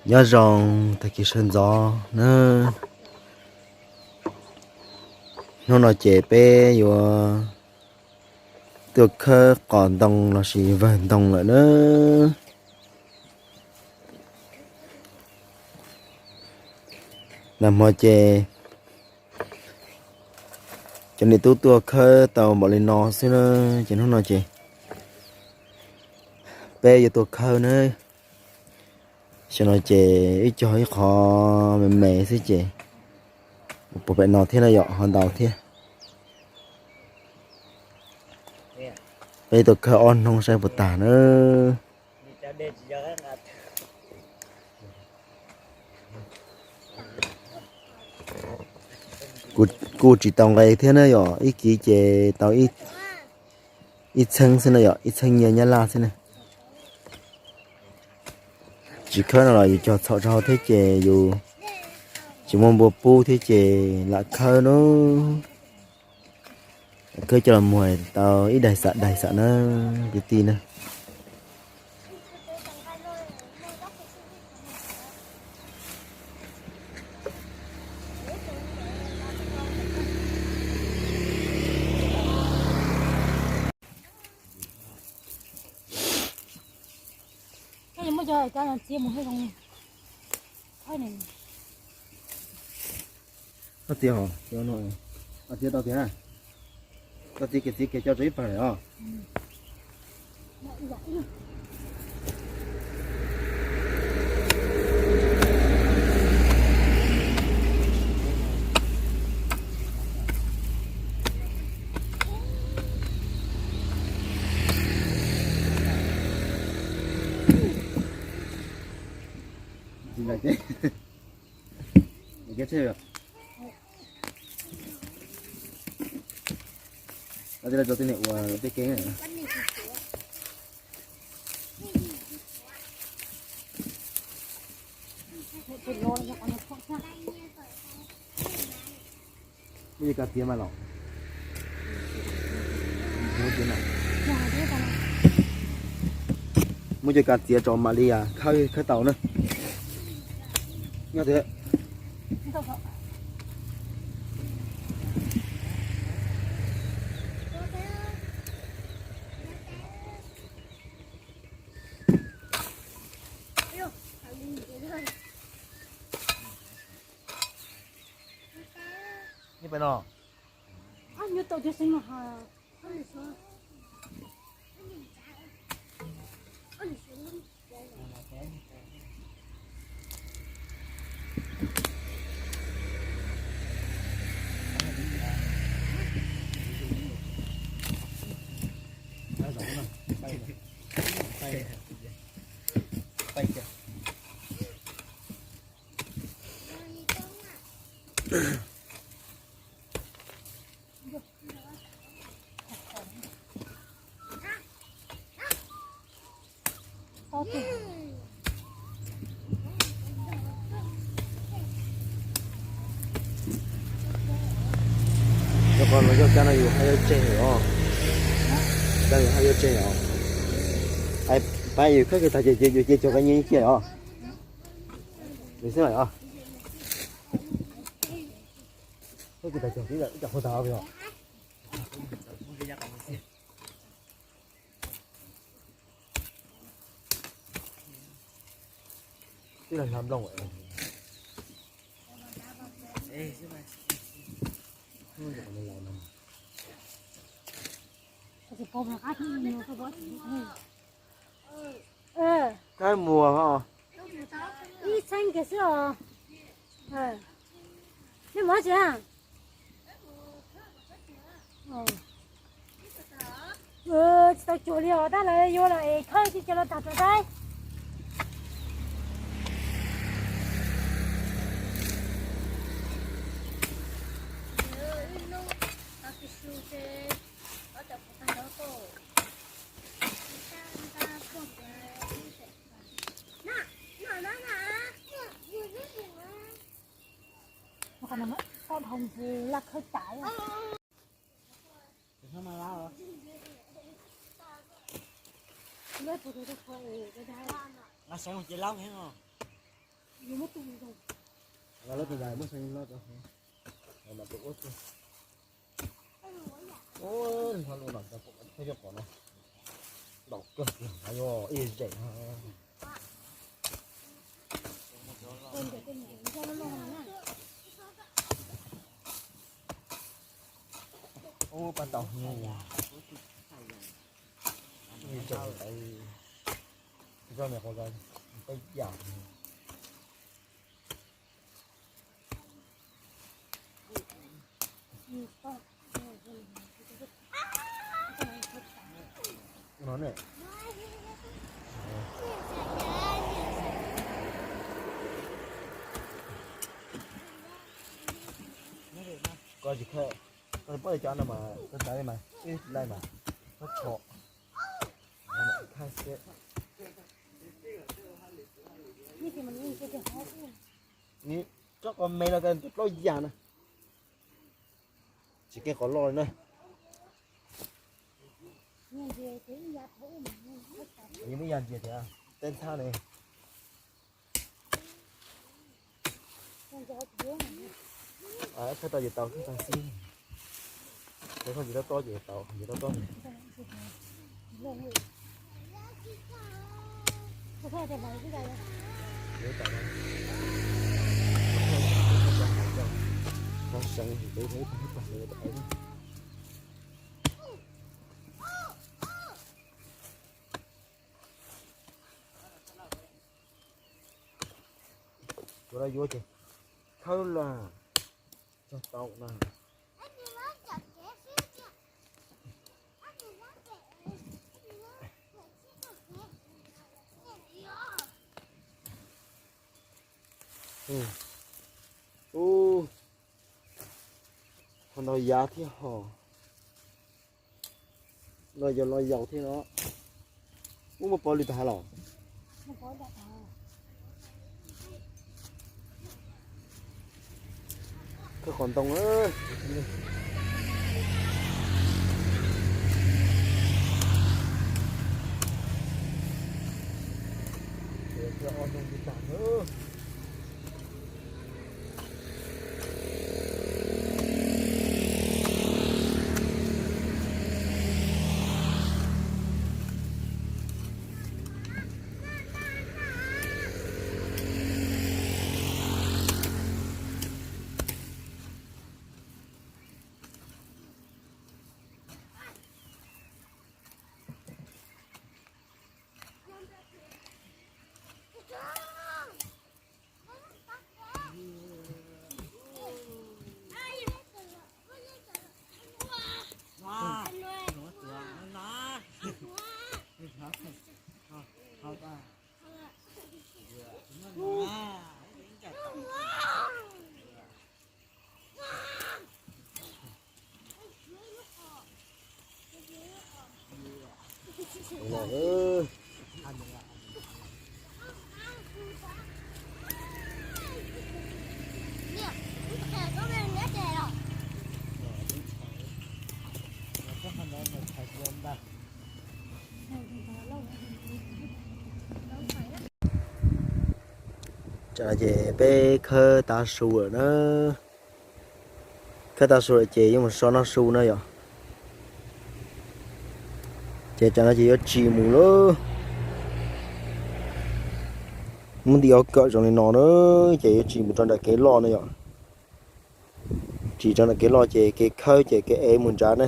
Nyob zoo tag kis sawv ntxov na, hnub no ces peb yuav tuaj khawb qos ntoo lossis vawg ntoo lawm na. Nag hmo ces cov niam tub tuaj khawb tau npaum li no xwb na, ces hnub no ces peb yuav tuaj khawb na. Xyoo no ces ib co ib qho me me xwb ces puag pem no thiab na yom, ho ntau thiab. Peb tuaj khawb ob hnub saib puas tag na. Kuj tsis tau nqe thiab na yom, ib kiv ces tau ib txheeb xwb na yom, ib txheeb nyiaj Nyab Laj xwb na. Tsis khawb no los yus cog txhaum rau hauv thiab ces yus tsis muaj npua pub thiab ces lam khawb na. Khawb coj los muag tau ib daig xam daig xam na kwv tij na. Txiav, txiav tau tiag na. Txiav kiag, txiav kiag coj rau ib pawg lawm os. Tsis nqa ces, nqa kev tseg. Ua tej laj rau tej niam ua tej kev. Muab cov kav txiav mas los. Muab cov kav txiav tso mam li khawb, khawb tau na. Nyob tiag. Nyob pem no. Cov qos no coj kab no yus haj yuav tseg os. Kab yus haj yuav tseg os. Pab yus khawb kiag tag ces yus cia cog kab nyiaj ib kiag os. Yus xwb os. Khawb kiag tag cog ib co qhua tag os. Twb los hla nplooj. Kab muag os. Ib txheeb kiag xwb os. Nej muab tsis? Tsis tau cuag li os, tab lawv yuav los es khawb tsis cov los tag rau saib. Tau dhau mus laj khawb tas. Nqa seev mus ces laub heev os. Lawv tus yas muab xeev no rau, mas tus ub tuaj. Ua, ho lus no cov pom cov pom no, ntaus kawg kiag, ib zeem. Ub, pab tau, ib zeem, zoj niam qhuav peb yam. Koj tsis khaws, koj puab cov no mas koj tawv mas ib laij mas koj tshom. Tsob qos me no plaub yam na. Tsis keej qos loj li na. Yeej muaj yam ntsia tias tej ntxhab ne. Khaws tau ces tau, khaws tau xwb. Khaws tsis tau tob ces tau, tsis tau tob. Tus no yuav ces khawb los txog tau na. Ub, ho ntau yav thiab ho. Los yog los yaus thiab no. Ub, muaj pov lwm tag los. Khawb qos ntoo. Tam no ces peb khawb tav su lawm na. Khawb tav su lawm ces yuav mus so noj su na yom. Ces tam no ces yuav tsis mus lawm. Muab nti ob kawm zoo li no na, ces yuav tsis mus rau nram kev loj na yom. Tsis rau nram kev loj ces kev khawb ces kev ev mus nrad ne.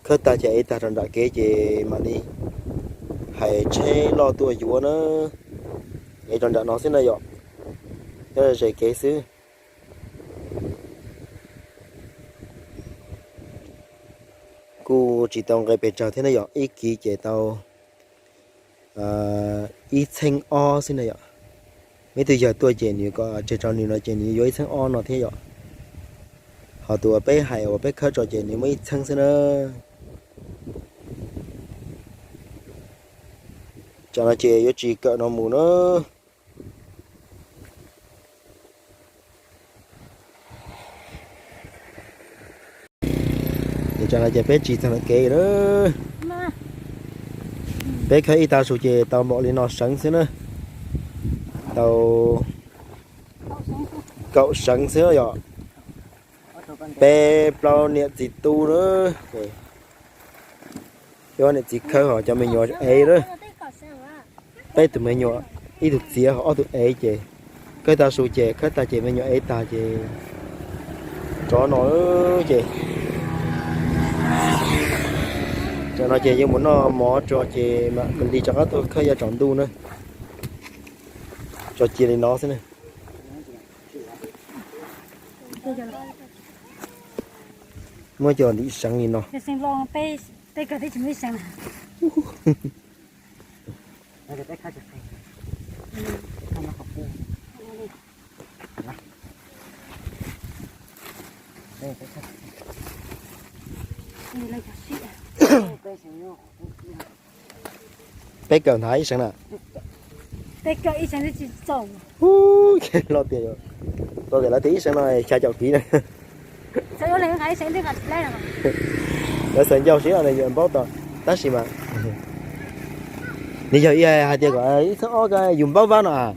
Khawb tag ces ev tag rau nram kev ces mam li hais tsheb loj tuaj yuav na. Ev rau nram no xwb na yom, nyob ze kev xwb. Kuj tsis tau nqe pes tsawg thiab ne yom, ib kiv ces tau ib txheeb ob xwb na yom. Ib tug yawg tuaj ces nws kom tseg rau nws no ces nws yuav ib txheeb ob no thiab yom. Ho tus uas peb hais uas peb khawb tso ces nws muaj ib txheeb xwb na. Tsam no ces yuav tsis kawm no mus na. Ces tsam no ces peb tsis txog nram kev na. Peb khawb ib tav su ces tau npaum li no seev xwb na. Tau kaum seev xwb yom. Peb plaub niam txiv tub na. Cov niam txiv khawb ho cov me nyuam ev lawm. Peb tus me nyuam, ib tug txiav ho ob tug ev ces khawb tag su ces khawb tag ces me nyuam ev tag ces rov no ces, tam no ces yuav mus noj mov tso ces mam li rov qab tuaj khawb yav tsaus ntuj na. Tso cia li no xwb na. Muab cov ntim seev li no. Peb kawm nthav ib seev na. Ub, los tias, los tias lawv tias ib seev no xya caum kiv na. Lawv xav ncauj siab no yuav npaub tau, tab sis mas nws yog ib hais tias kom ib txhiab ob ko yus npaub vab no a.